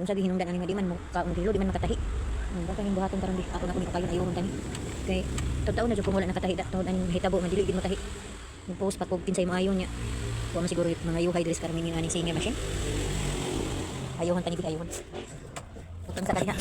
Unsa gihinungdan ani nga di man mo kaon hilo, di man makatahi. Ang baka ning buhaton karon di ako na ko ni pakayon ayohon tani. Kay taon na jud kung wala nakatahi da tungod aning hitabo nga dili gid matahi. Post pa kog kinsay maayo niya. Wa man siguro mga yuhay diri sa karamihan aning singer machine. Ayohon tani, ayohon. Utang sa kanya.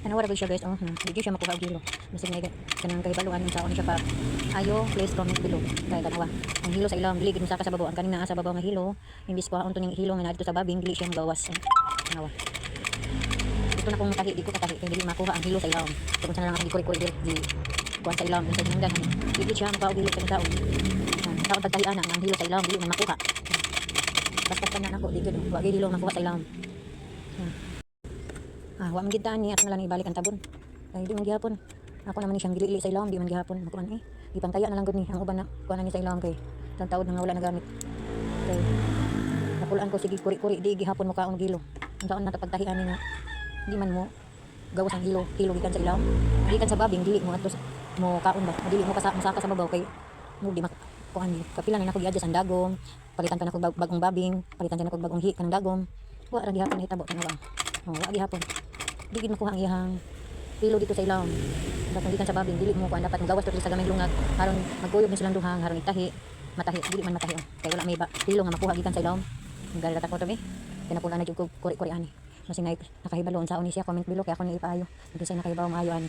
Ano wala siya, guys, oh, Di siya makuha og hilo. Basig na kanang kahibaluan unsaon siya pa. Ayo, please comment below. Kay tanawa. Ang hilo sa ilawom dili gid mosaka sa babaw. Ang kaning naa sa babaw nga hilo, imbis kuhaon to ning hilo nga naa dito sa babing, dili siya magawas. Tanawa. Gusto na kong matahi, di ko katahi kay dili makuha ang hilo sa ilawom. So kung saan na lang ako gikuri-kuri diri di kuan sa ilawom unsa hinungdan. Dili siya makuha og hilo sa taon. Taon pagtahi ana ang hilo sa ilawom dili man makuha. Basta pa na nako di gid wa gid hilo makuha sa ilawom. Ah, wa man gid ni ato na lang ibalik ang tabon. Ay di man gihapon. Ako naman ni siyang gilili sa ilawom, di man gihapon makuan eh. Gipantaya na lang gud ni ang uban na kuan na ni sa ilawom kay taon na nga wala nagamit. Kay napulaan ko sige kuri-kuri di gihapon mo kaon gilo. Ang taon na pagtahi ani nga di man mo gawas ang hilo, hilo gikan sa ilawom. Gikan sa babing dili mo atos mo kaon ba. Dili mo kasa masaka sa babaw kay mo di mak kuan ni. Kapila na nako gi-adjust ang dagom, palitan pa nako bagong babing, palitan pa nako bagong hi kanang dagom. Wa ra gihapon nahitabo, tanawa. Oh, wa gihapon. Di gid makuha ang iyang hilo dito sa ilawom. Dapat gikan sa babing dili mo kuan, dapat gawas to sa gamay lungag aron magkuyog ni silang duhang aron itahi matahi, dili man matahi oh. Kay wala may ba hilo nga makuha gikan sa ilawom. Galit ako tabi kay napula na jud ko kuri-kuri ani. Masing na nakahibalo unsaon ni siya, comment below kay ako ni ipaayo. Kung say nakahibaw maayo ani.